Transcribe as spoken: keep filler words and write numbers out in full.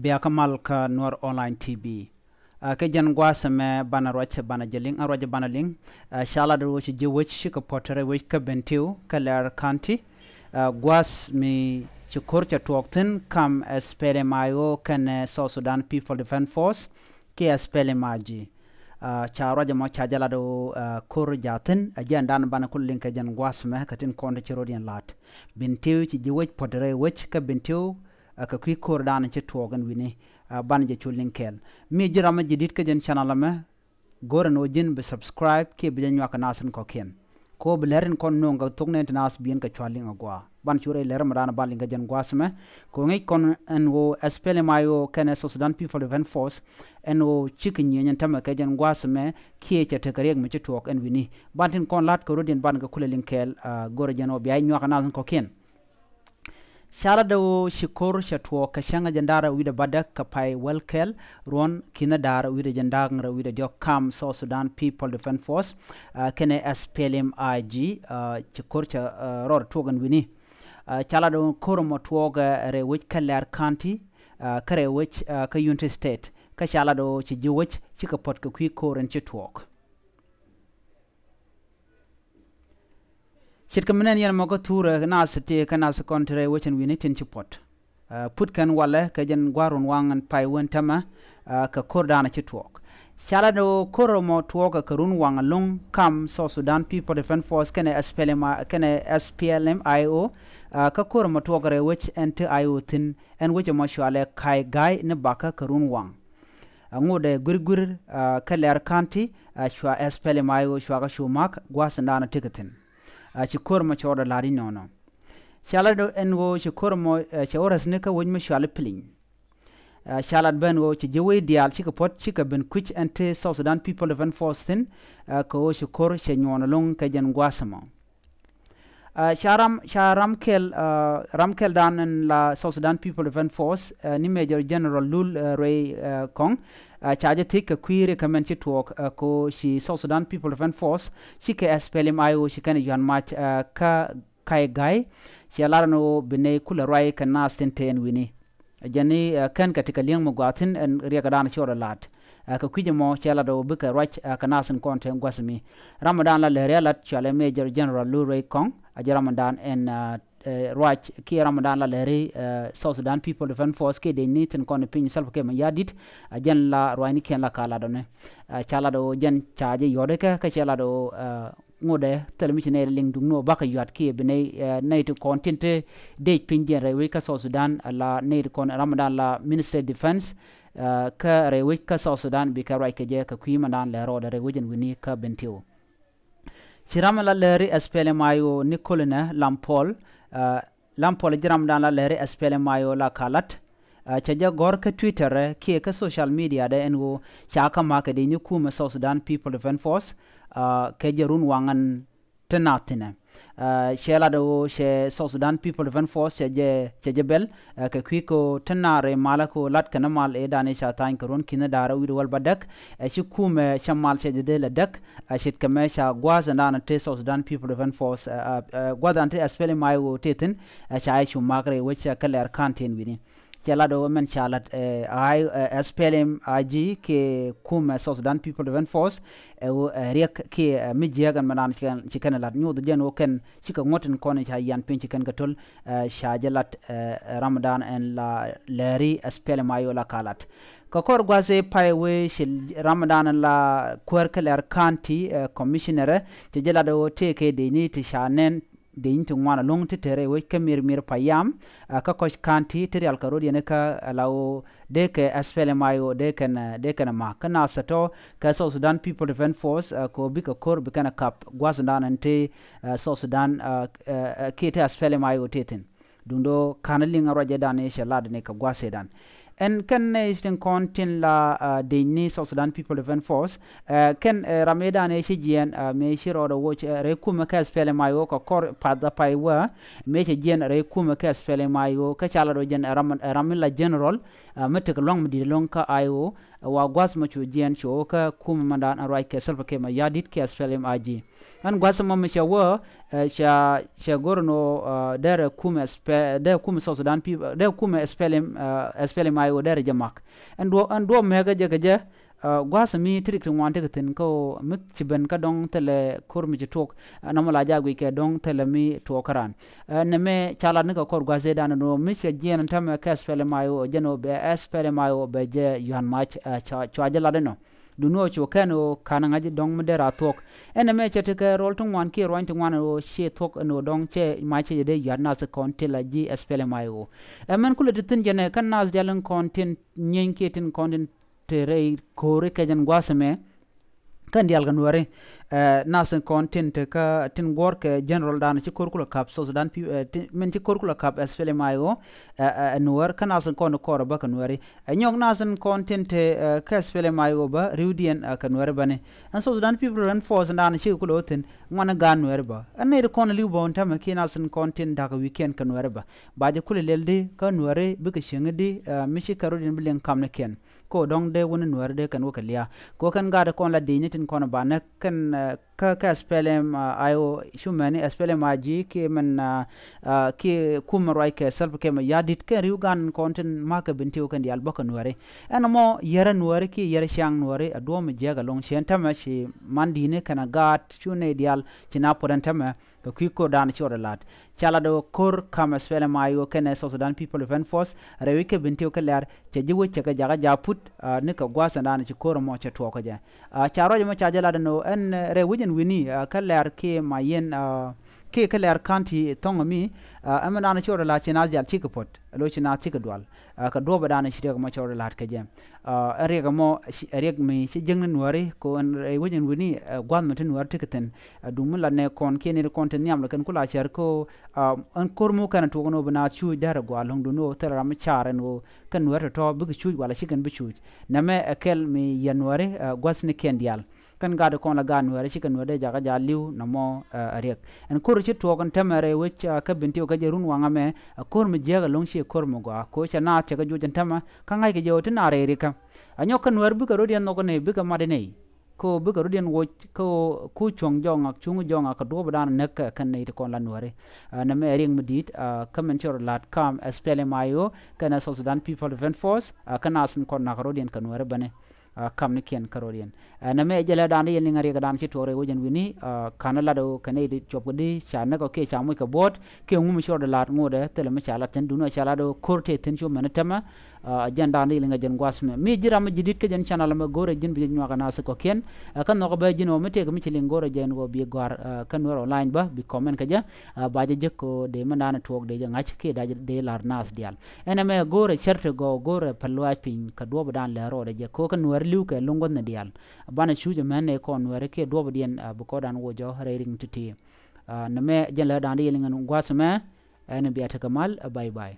Yakä mal kä Nuɔr Online T V. Ɛ, kɛ jɛn gua̱a̱th ɛmɛ banɛ ruac banɛ jɛ liŋ, ɛ ruac banɛ liŋ. Ɛ, ca lat ɣöö ci ji̱ wec cikɛ puɔ̱t rɛy wec kä Bentiu kä Leer County. Ɛ, gua̱a̱th mi ci ko̱r cɛ tuɔɔk thi̱n kam S P L M I O kɛnɛ South Sudan People Defense Force kiɛ S P L M I G. Ɛ, ca ruac ɛmɔ ca jɛ lat ɣöö, ɛ, ko̱r jaathin, ɛ jɛn dan banɛ kulɛ liŋ kɛ jɛn gua̱a̱th ɛmɛ kɛ tin kɔn ti ci rot yɛn la̱t. Bentiu ci ji̱ wec puɔ̱t rɛy wec kä Bentiu, ɛ, kɛ kui̱ ko̱r dan ci tuɔɔk ɛn wi̱ni, ɛ, banɛ jɛ cu liŋ kɛɛl. Mi ji̱ ram mi ji̱ di̱t kä jɛn channel ɛmɛ, go̱rɛ ni ɣöö ji̱n bi subscribe kiɛ bi jɛ nyuak kɛ naath tin kɔ̱kiɛn. Kɛ ɣöö bi lɛr in kɔn no̱o̱ŋ kɛ thok nɛn ti naath bi in kɛ cua liŋ agua. Ban cu rɛy lɛr mɛ dan ban liŋ kɛ jɛn gua̱a̱th ɛmɛ. Kɛ ɣöö ŋi̱c kɔn ɛn ɣöö S P L M I O kɛnɛ South Sudan People Defense Force ɛn ɣöö cikɛ nyieny ɛn tämɛ kɛ jɛn gua̱a̱th ɛmɛ kiɛ cɛ tekɛ riɛk mi ci tuɔɔk ɛn wi̱ni. Ban tin kɔn la̱t kɛ rot in ban kɛ kulɛ liŋ kɛɛl, ɛ, go̱rɛ jɛn ɣöö bia nyuak kɛ naath tin kɔ̱kiɛn. Ca lat ɣöö ci ko̱r cɛ tuɔɔk kɛ cäŋ ɛ jɛn da̱ŋ rɛw wi̱cdɛ bädäk kɛ pay wäl kɛl ruɔ̱n ki̱n ɛ da̱ŋ rɛw wi̱cdɛ jɛn da̱ŋ rɛw wi̱cdɛ diɔ̱k kam South Sudan People Defense Force, ɛ, kɛnɛ S P L M I G, ɛ, ci ko̱r cɛ, ɛ, rɔɔd tuɔɔk ɛn wi̱ni. Ɛ, ca lat ɣöö ko̱r ɛmɔ tuɔɔk, ɛ, rɛy wec kä Leer County, ɛ, kä rɛy wec, ɛ, kä Unity State. Kä ca lat ɣöö ci ji̱ wec cikɛ puɔ̱t kɛ kui̱ ko̱r ɛn ci tuɔɔk. Ce̱tkɛ mi nɛn yɛn mɔ kä thurɛ naath ti kä naath kɔn ti rɛy wec ɛn wi̱ni tin ci puɔ̱t. Ɛ, put kɛn walɛ kɛ jɛn gua̱a̱r run waŋ ɛn pay wä ɛn tämɛ, ɛ, kɛ ko̱r dan ci tuɔɔk. Ca lat ɣöö ko̱r ɛmɔ tuɔɔk kɛ run waŋ ɛlɔ̱ŋ kam South Sudan People Defense Force kɛnɛ S P L M I, kɛnɛ S P L M I O, ɛ, kä ko̱r ɛmɔ tuɔɔk rɛy wec ɛn ti I O thi̱n, ɛn wec ɛmɔ cɔalɛ Kaigai ni Bakä kɛ run waŋ. Ɛ, ŋotdɛ guir guir, ɛ, kä Leer County, ɛ, cua S P L M I O cua kɛ cu ma̱k gua̱a̱th in dan tekɛ thi̱n. Ɛ, ci ko̱r ɛmɔ cɛ rɔɔdɛ la̱t inɔnɔ. Ca lat ɛn ɣöö ci ko̱r ɛmɔ, ɛ, cɛ wä räthni kä wec mi cɔal i̱ Piliny. Ɛ, ca lat bä ɛn ɣöö ci ji̱ wec diaal cikɛ puɔ̱t cikɛ ben kui̱c ɛn ti South Sudan People Defense Force thi̱n, ɛ, kɛ ɣöö ci ko̱r cɛ nyuɔɔn ɛlɔ̱ŋ kɛ jɛn gua̱a̱th ɛmɔ. Ɛ, ca ram, ca ram kɛl, ɛ, ram kɛl dan ɛn la South Sudan People Defense Force, ɛ, ni Major General Lul, ɛ, Ruei, ɛ, Kɔŋ, ɛ, ca jɛ thiec kɛ kui̱ riɛk kɛ mɛn ci tuɔɔk, ɛ, kɛ ɣöö ci South Sudan People Defense Force cikɛ S P L M I O ci kɛn ɛ yuan mac, ɛ, kä Kaigai, cɛ lar ɛn ɣöö bi nɛy kulɛ ruac kɛ naath tin te ɛn wi̱ni. Ɛ jɛn ni, ɛ, kɛn kɛ ti kɛ li̱eŋ mi gɔaa thi̱n ɛn riɛkdan ci rɔɔdɛ la̱t. Ɛ, kɛ kui̱c ɛmɔ cɛ lat ɣöö bikɛ ruac, ɛ, kɛ naath tin kɔn te gua̱th ɛmi. Ram mi dan la lɛri a lat cɔalɛ Major General Lul Ruei Kɔŋ, a jɛ ram mi dan ɛn, ɛ, ɛ, ruac kiɛ ram mi dan la lɛri, ɛ, South Sudan People Defense Force kiɛ dec ni tin kɔn piny Salva Kiir Mayardit, a jɛn la ruacnikiɛn la ka lat ɔ ni. Ɛ, ca lat ɣöö jɛn ca jɛ yɔt ikɛ, kä cɛ lat ɣöö, ɛ, ŋotdɛ thilɛ mi ci nɛy liŋ duŋni ɣöö bakɛ yuat kiɛ bi nɛy, ɛ, nɛy ti kɔn tin te dec pinydiɛn rɛy wec kä South Sudan, ala nɛy ti kɔn ram mi dan la Minister Defense, ɛ, kä rɛy wec kä South Sudan bikɛ ruac kɛ jɛ kɛ kui̱ mi dan lɛ rɔɔdɛ rɛy wec ɛn wi̱ni kä Bentiu. Ci ram mi la lɛri S P L M I O ni kolɛ nɛ Lam Paul, ɛ, Lam Paul ji̱ ram dan la lɛri S P L M I O la ka lat, ɛ, cɛ jɛ gɔ̱r kä Twitter, ɛ, kiɛ kä social media dɛ ɛn ɣöö ca kä ma̱k kɛ dec ni kumɛ South Sudan People Defense Force, ɛ, kɛ jɛ run waŋ ɛn te naath thi̱nɛ. Ɛ, cɛ lat ɣöö cɛ South Sudan People Defense Force cɛ jɛ, cɛ jɛ bɛl, ɛ, kɛ kui̱ kɛ ɣöö te naath rɛy malä kɛ ɣöö lat kɛn mal ëëdan ëë ca tha̱a̱ny kɛ ruɔ̱n ki̱n da̱rä wi̱cdɛ wäl bädäk, ɛ, ci kumɛ cɛ mal cɛ jɛ dee lɛ däk, ɛ, ce̱tkɛ mɛ ca gua̱a̱th ɛn dan te South Sudan People Defense Force, ɛ, ɛ, ɛ, gua̱a̱th dan te S P L M I O te thi̱n, ɛ, ca jɛ cu ma̱k rɛy wec kä Leer County ɛn wi̱ni. Cɛ lat ɣöö mɛn ca lat, ɛ, I, ɛ, S P L M I G kiɛ kumɛ South Sudan People Defense Force, ɛ, ɣöö, ɛ, riɛk kiɛ, ɛ, mi jiääk ɛn mɛ dan ci kɛn, ci kɛn ɛ lat nyoth jɛn ɣöö kɛn cikɛ ŋuɔ̱t in kɔn in ca yian piny ci kɛn kɛ to̱l, ɛ, ca jɛ lat, ɛ, ɛ, ram dan ɛn la lɛri S P L M I O la ka lat. Kɛ kɔr gua̱th ëë pay wee ci ram dan ɛn la kuäär kä Leer County, ɛ, commissioner, cɛ jɛ lat ɣöö tëëkɛ dec ni ti ca nɛn dec ni ti ŋuan ɛlɔ̱ŋ ti te rɛy wec kä Mir Mir Payam, ɛ, kä Kɔc County ti rial kɛ rot yɛn kä, ɛ, la ɣöö dee kɛ S P L M I O dee kɛn, ɛ, dee kɛn ɛ ma̱k. Kä naath ɛ tɔ̱ kɛ South Sudan People Defense Force, ɛ, kɛ ɣöö bikɛ ko̱r bi kɛn ɛ kap gua̱th dan ɛn ti, ɛ, South Sudan, ɛ, ɛ, ɛ, kiɛ ti S P L M I O ti thi̱n. Duundɛ ɣöö ka̱n liŋ a ruacɛ dan i̱ cɛ lat ni kɛ gua̱th ëëdan. Ɛn kɛn nɛy tin kɔn tin la, ɛ, dec ni South Sudan People Defense Force, ɛ, kɛn, ɛ, ram ëëdan ëë ci jiɛɛn, ɛ, mëë ci rɔɔdɛ woc, ɛ, rɛy kumɛ kä S P L M I O kɛ kɔr path a pay wä, mëë cɛ jiɛɛn rɛy kumɛ kä S P L M I O, kä ca lat ɣöö jɛn ɛ ram, ɛ ram mi la general, Ɛ mi tekɛ luaŋ mi di̱t ɛlɔ̱ŋ kä I O, ɛ wa gua̱th mɔ cu jiɛɛn cu kä kumɛ mandan ɛ ruac kɛ Salva Kiir Mayardit kɛ S P L M I G. Ɛn gua̱th mɔ mi cɛ wä, ɛ, cɛ, cɛ go̱r ɛn ɣöö, ɛ, derɛ kumɛ S P, derɛ kumɛ South Sudan People, derɛ kumɛ S P L M, ɛ, S P L M I O derɛ jɛ mak. Ɛn duɔ, ɛn duɔ mɛkɛ jɛ kɛ jɛ, ɛ, gua̱th mi ti rik ti ŋuan tekɛ thi̱n kä ɣöö mi ci ben kä dɔ̱ŋ thilɛ ko̱r mi ci tuɔɔk, ɛ, nɔmɔ la jaak guic kɛ dɔ̱ŋ thilɛ mi tuɔɔk kä raan. Ɛ, nɛmɛ ca lat ni kɛ kɔr gua̱th zɛɛdan ɛn ɣöö mi cɛ jiɛɛn ɛn tämɛ kɛ S P L M I O jɛn ɣöö bɛ S P L M I O bɛ jɛ yua̱n mac, ɛ, cua, cua jɛ lat ɛnɔ. Duŋni ɣöö cu kɛn ɣöö ka̱n ŋa̱c dɔ̱ŋ mi dee ra thuɔ̱k. Ɛn nɛmɛ cɛ tekɛ rɔl ti ŋuan kiɛ ruany ti ŋuan ɛn ɣöö ciɛ thuɔ̱k ɛn ɣöö dɔ̱ŋ cɛ mac cɛ jɛ dee yua̱t nath kɔn ti la ji̱ S P L M I O. Ɛ mɛn kulɛ ti thi̱n jɛnɛ kä nath diaal in kɔn tin nyieeny kiɛ tin kɔn tin te rɛy ko̱ri kɛ jɛn gua̱a̱th ɛmɛ. Kɛn diaal kɛ Nuääri, ɛ, nath in kɔn tin te kä tin guɔ̱ɔ̱r kɛ general dan ci ko̱r kulɛ ka̱p South Sudan Pu-, ɛ, ti, min ci ko̱r kulɛ ka̱p S P L M I O, ɛ, ɛ, Nuäär kä nath in kɔn kɔrɛ bä kɛ Nuääri. Ɛ nyɔk nath in kɔn tin te, ɛ, kä S P L M I O bä ri̱wdiɛn, ɛ, kɛ Nuääri bäni. Ɛn South Sudan People Defense Force in dan ci kulɛ wä thi̱n ŋuan in gaat Nuääri bä. Ɛn nɛy ti kɔn li̱w bä wun tämɛ kiɛ nath in kɔn tin da̱k wi̱i̱kiɛn kɛ Nuääri bä. Ba jɛ kulɛ lɛl di kä Nuääri bikɛ cieŋ di, ɛ, mi ci kɛ rɔ̱diɛn bi liŋ kamnikiɛn. Ko dɔ̱ŋ dee wun in Nuääri dee kɛn wä kɛ lia̱a̱. Ko kɛn gaat kɔn la di̱i̱ni tin kɔn ba näk kɛn, ɛ, kä, kä S P L M, ɛ, I O, cu mɛni S P L M I G kiɛ mɛn, ɛ, ɛ, kiɛ kumɛ ruac kɛ Salva Kiir Mayardit kɛn ri̱w gan kɔn tin ma̱k kɛ Bentiu kɛn diaal bä kɛ Nuääri. Ɛn ɛmɔ yɛrɛ Nuääri kiɛ yɛrɛ ciaŋ Nuääri ɛ duɔ̱ɔ̱m mi jiäk ɛlɔ̱ŋ ci ɛn tämɛ ci man di̱i̱ni kɛn ɛ gaat cu nɛy diaal ci na puɔt ɛn tämɛ. Kɛ kui̱ ko̱r dan ci rɔ lat. Ca lat ɣöö ko̱r kam S P L M I O kɛnɛ South Sudan People Defense Force rɛy wec kɛ Bentiu kä Lɛr cɛ ji̱ wec cɛ kɛ jakä jaak put, ɛ, ni kɛ gua̱a̱th ɛn dan ci ko̱r ɛmɔ cɛ tuɔɔk kä jɛ. Ɛ, ca ruac ɛmɔ ca jɛ lat ɛn ɣöö ɛn, ɛ, rɛy wec ɛn wi̱ni, ɛ, kä Lɛr kiɛ Mayen, ɛ, kiɛ kä Lɛr County thɔ̱ŋ ɛmi, ɛ, ɛmɛ dan ci rɔ lat ci naath diaal cikɛ puɔt. Ɛ lo̱c ci naath cikɛ dual. Ɛ, kɛ duɔ̱ɔ̱p ɛ dan ci riɛk ɛmɔ cɛ rɔ lat kɛ jɛ. Ɛ, ɛ riɛk ɛmɔ ci, ɛ riɛk mi ci jiäkni Nuääri ko ɛn rɛy wec ɛn wi̱ni, ɛ, gua̱a̱th mi ti Nuääri tekɛ thi̱n. Ɛ, duŋ mi lat nɛ kɔn kiɛ ni ti kɔn ti nhiam lɛ kɛn kula cär ko, ɛ, ɛn ko̱r mi wä kɛn ɛ tuɔk ɛn ɣöö bi naath cuuc dɛr ɛ gɔaa lo̱ŋ duŋni ɣöö thilɛ ram mi caar ɛn ɣöö kɛn Nuääri tɔ̱tɔ̱ bikɛ cuuc wala ci kɛn bi cuuc. Nɛmɛ ɛ kɛl mi yɛn Nuääri, ɛ, gua̱thnikiɛn diaal. Kɛn gaat kɔn la gaat Nuääri cikɛ Nuääri dee jakä jaak li̱w nɔmɔ, ɛ, ɛ riɛk. Ɛn ko̱r ci tuɔɔk ɛn tämɛ rɛy wec, ɛ, kä Bentiu kä jɛ run waŋ ɛmɛ, ɛ, ko̱r mi jiäk ɛlɔ̱ŋ ciɛ ko̱r mi gɔaa. Ko̱ cɛ naath cɛ kɛ juɔc ɛn tämɛ, kä ŋa̱ckɛ jɛ ɣöö ti naath rɛy rikä. Ɛ nyɔk kä Nuääri bikɛ rɔ̱diɛn nhɔk ɛ nɛy, bikɛ mat ɛ nɛy. Kä bikɛ rɔ̱diɛn woc, kä ku cuɔ̱ŋ jɔŋak, cuŋ jɔŋak kɛ duɔ̱ɔ̱p dan näk kɛ kɛn nɛy ti kɔn la Nuääri. Ɛ, nɛmɛ ɛ riɛk mi di̱i̱t, ɛ, kä min ci rɔ lat kam S P L M I O, kɛnɛ South Sudan People Defense Force, ɛ, kä nath in kɔn nak rɔ̱diɛn kɛ Nuääri bäni. Ɛ, kamnikiɛn kä rɔ̱diɛn. Ɛ, nɛmɛ ɛ jɛ lɛ dan di yɛn liŋ ɛ riɛk dan ci tuɔɔk rɛy wec ɛn wi̱ni, ɛ, ka̱n lat ɣöö kɛ nɛy ti cuɔp kɛ di ca näk ɔ kiɛ ca moc kɛ buɔ̱ɔ̱t, kiɛ ŋu mi ci rɔɔdɛ la̱t ŋotdɛ, thilɛ mi ca lat thi̱n duŋni ɔ ca lat ɣöö ko̱r tëë thi̱n cu mɛn tämɛ, ɛ, jɛn dan di yɛn liŋ ɛ jɛn gua̱a̱th mɛ. Mi ji̱ ram mi ji̱ di̱t kä jɛn channel ɛmɛ go̱o̱rɛ ji̱n bi jɛ nyuak ɛ nath kɔ̱kiɛn, ɛ, kä nhɔk ɛ bä ji̱n ɣöö mi tëëk mi ci liŋ go̱o̱rɛ jɛ ɛn ɣöö bi gɔ̱a̱r, ɛ, kä Nuer online bä, bi comment kä jɛ, ɛ, ba jɛ jek kɛ ɣöö dee mɛn dan tuɔɔk dee jɛ ŋa̱c kiɛ dee lar nath diaal. Ɛn ɛmɛ go̱o̱rɛ cär ti gɔw go̱o̱rɛ päl luaac piny kɛ duɔ̱ɔ̱p dan lɛ rɔɔdɛ jɛ ko̱ kä Nuääri li̱w kɛ lo̱ŋ guäthni diaal. Banɛ cuuc ɛmɛn nɛ kɔn Nuääri kiɛ duɔ̱ɔ̱pdiɛn, ɛ, bi kɔn dan wä jɔk rɛy riŋ ti̱ti̱. Ɛ, nɛmɛ jɛn lɛ dan di yɛn liŋ ɛn gua̱a̱th ɛmɛ, ɛn bia tekɛ mal, ɛ, bye bye.